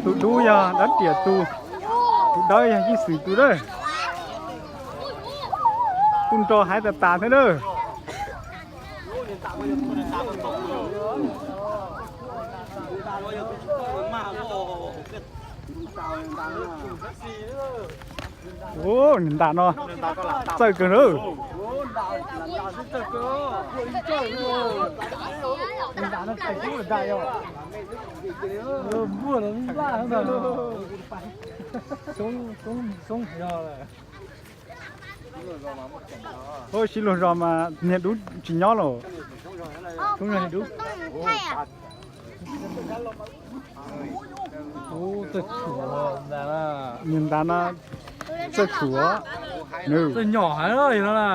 Tus dub yog dab riam tus, tus dawb yog yij xwm tus dawb. Kuj nro haiv tas tas thiab na. Ub, niag ntam no txawj kawg na. Ub, sib luag zos mas niag dub tsis nyob lawm. Niag ntam no txawj tshuam, txawj nyom heev no na.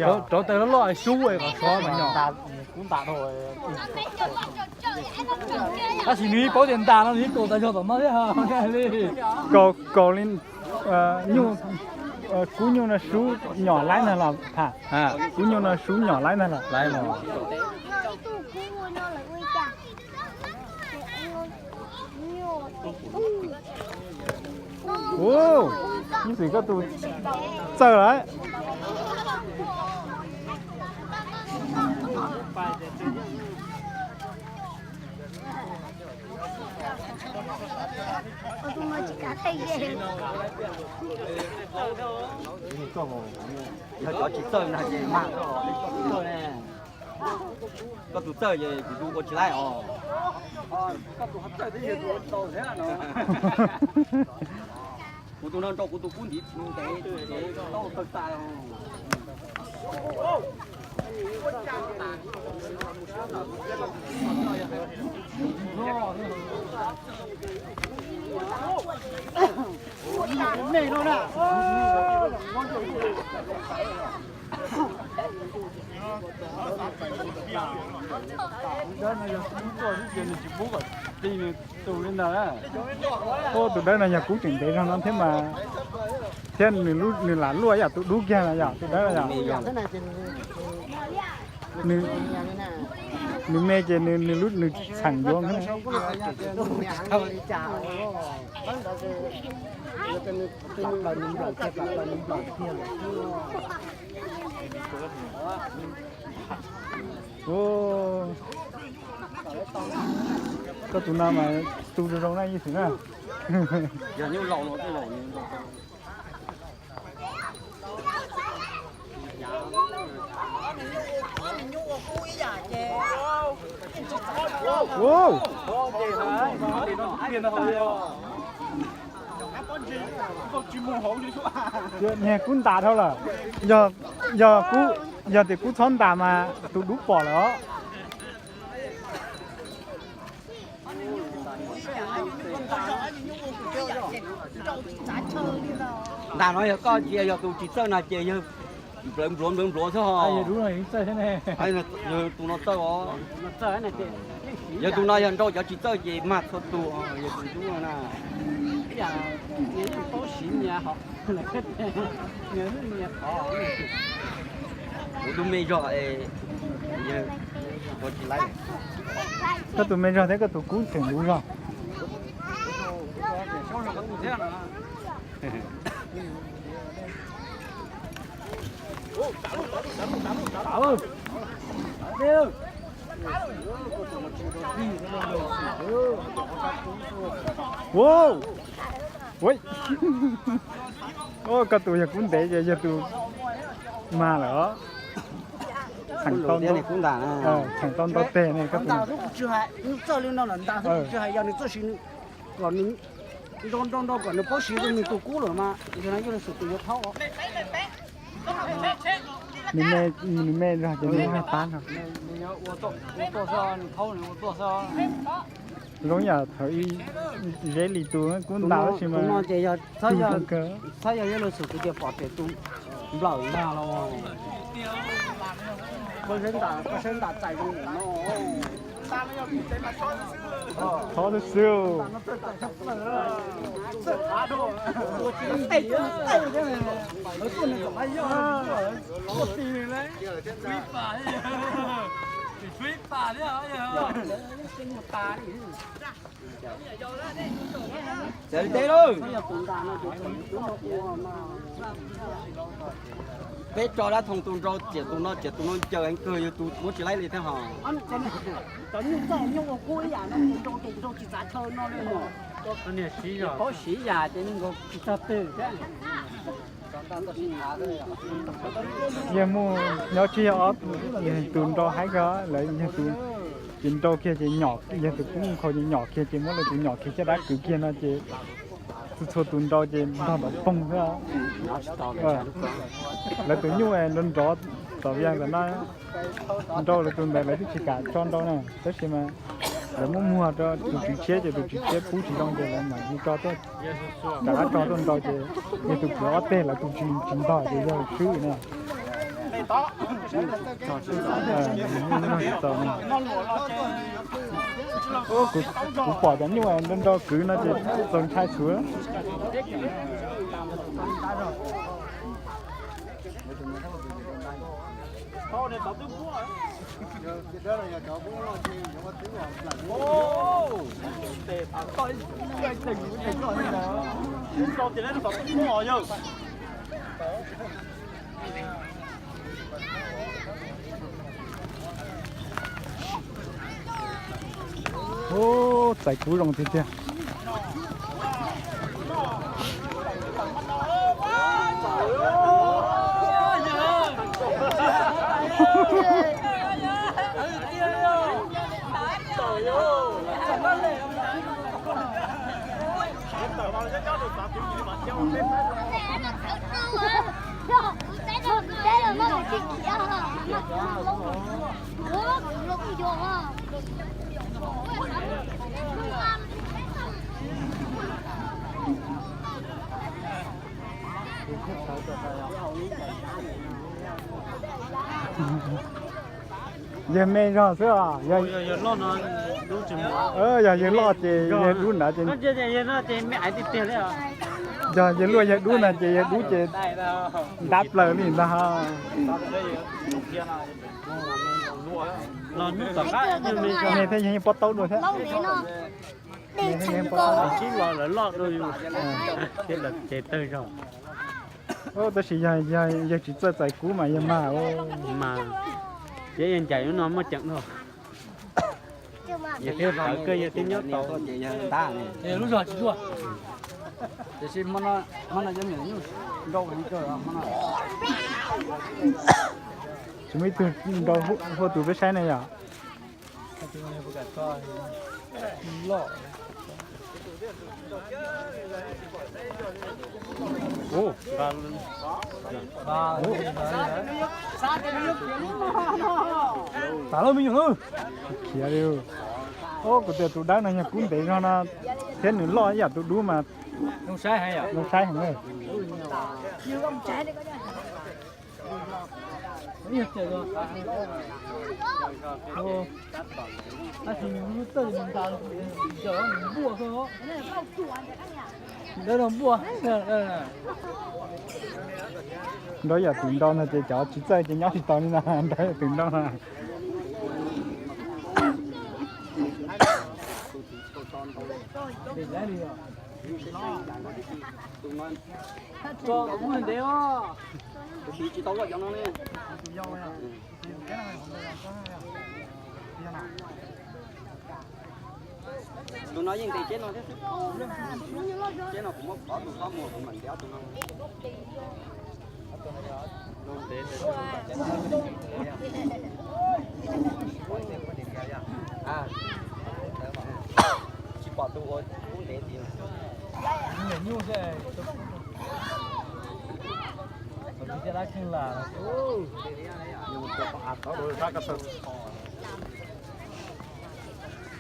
Rauv taws loj loj xyub kom sov mas nyom. Tab sis nws yeej paub tias ntam no nws yeej kaus tas zog tom no thiab li. Kaus, kaus li, kub nyuj no sub nyom laib ntag los tham. Kub nyuj no sub nyom laib ntag los. Ub, ib txwm koj tus txawj lawm. Yog cov tsis txawj na ces mag. Koj tus txawj ces kuv tus ua tsis laib os. Kuv tus no nrog kuv tus kub ntiv ntev ces tau tawg tas. Ub, tus dawb no yog kub tseem ntev zog no thiab mas, thiab nws lam luaj yam tus dub kiag no yom, tus dawb no yom. Nws me ces nws txheem yuav. Koj tus no mas tu zoo zoo na ib txwm na. Niag kub ntas dhau lawm. Yog, yog kub, yog tias kub txhob ntas mas tus dub pom lawm os. Ntas no yog koj cia, yog tus tsis txawj no ces yog nplawv npluav nplawv npluav xwb ho. Yog tus no txawj os. Yog tus no yog nrau cov tsis txawj ces mag txhua tus, yog tus dub no na. Kuv tus me zog es, yog ua tsis laib. Koj tus me zog thiab koj tus kub tseem luv zog. Ua, koj tus yog kub ntev ces yog tus mag lawm os. Tseem tau ntau teg ne koj tus. Tsis hais yog nws txawj siv kom nws nrau nrau nrau kom nws paub siv nws tus kub lawm mas yog no yeej xwm tus yuav thaub. Nws me zog ces nws pab no. Zoo yam thaum ib zeb li tus kub ntas tab sis mas txhob yog yog lawv xwm tus tias pom pem tus nplawm ntag los. Koj saib ntas txais zoo no. Txhob xwb xwb. Peb tso dab thoom tus nrau, txiam tus no txiam tus no ncaws heev kawg, yog tus muab tsis laib li thiab hos. Paub siv yam ces nkaus tsis txog twg thiab. Yawg muaj nyob tsis yog ob tus nrau haib kawg, lawv yog tus ces nrau kiag ces nyom, yog tus kub nkhaus ces nyom kiag ces muab lawv tus nyom kiag caj dab kwv kiag no ces txhua txhua tus nrau ces ntog nrov poog xwb. Lawv tus nyuj nrov nrov tom vias ntawm no, nrau lawv tus ntawd lawv twb tsis kam tso nrau na, tab sis mas lawv muab muag rau tus tswv tshiab ces tus tswv tshiab pub tsis zoo ces lawv mam li tso tuaj, rov qab tso tuaj nrau ces yog tus kwv ob teg lawv tus tsis tsis ntog ces yog swb na. Kuv pom cov nyuj nrau nrau kwv no ces txaus ntshai xwb. Ub, txais kub zoo tiag tiag. Yawg me zog xwb os. Yog yawg loj ces yawg dub ntawd ces, yog yawg luaj yawg dub ntawd ces yawg dub ces ntab plaws li ntag. Me thiab yawg yeej pob taub dua thiab. Sib los lawv loj dua yus thiab lawv ces tawg zog. Tab sis yog yawg tsis txawj txais kub mas yawg mag. Mas ces yawg ncaim lub no muaj ceem dua. Yawg thiaj tawv kawg yawg thiaj nyob tau. Lub zog tsis zuaj. Tiam sis hmo no cov me nyuam nyuj nrau heev kawg hmo no. Tsis muaj ib tug nrau huaj tus peb saib ne yom. Txav lub me nyuam lub. Khiav li. Kuv tias tus dawb no yog kub ntev zog no thiab nws loj ib yam tus dub mas zoo saib heev. Nrau yam tus nrau no ces cov tsis txawj ces nyob tsis tau li na, nrau yam tus nrau no. Tus no yeej ntes ceb no thiab xwb. Ceb no kuv muab qhov tus qhov muag kuv mam ntes ob tug no. Tsis pom tus ua kub ntev tiag.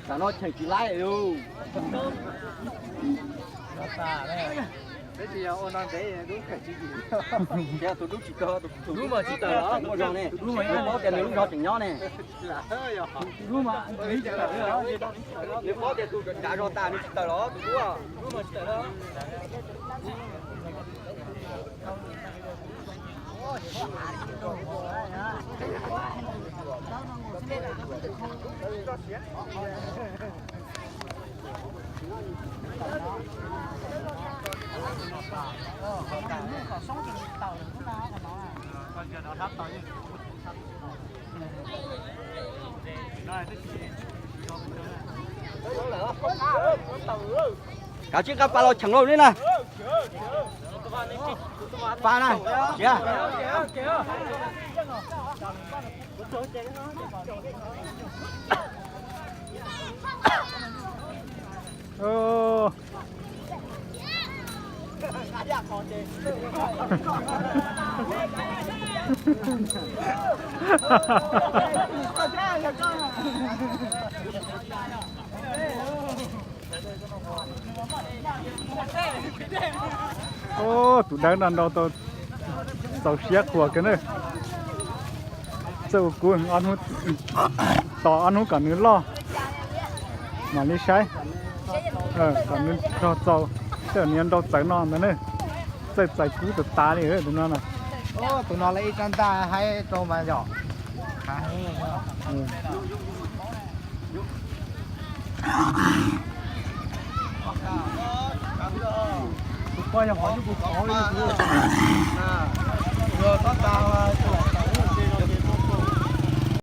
Tam no cheem tsis laib li. Tus dub tsis tawm los, tus muaj zog ne, nws paub tias nws lub zog tseem nyob ne. Nws paub tias tus dav zog tas nws tsis tawm los tus dub. Kav tsij nqa pas los cheem lauj li na. Pas na, siav. Tus dawb no nrau tau, txaus siab qhuas kawg na. Txawj ua kub, tos ob hnub kom nws loj mam li saib, kom nws rog txaus, tej zaum nws yuav nrau txawv no ntag na. Txawj txais kub tas tas li tus no na. Tus no lawv ib rab ntaj haib rau mas yom. Tus poj yog qhov nyuj pus pov li tus. Yog tab tas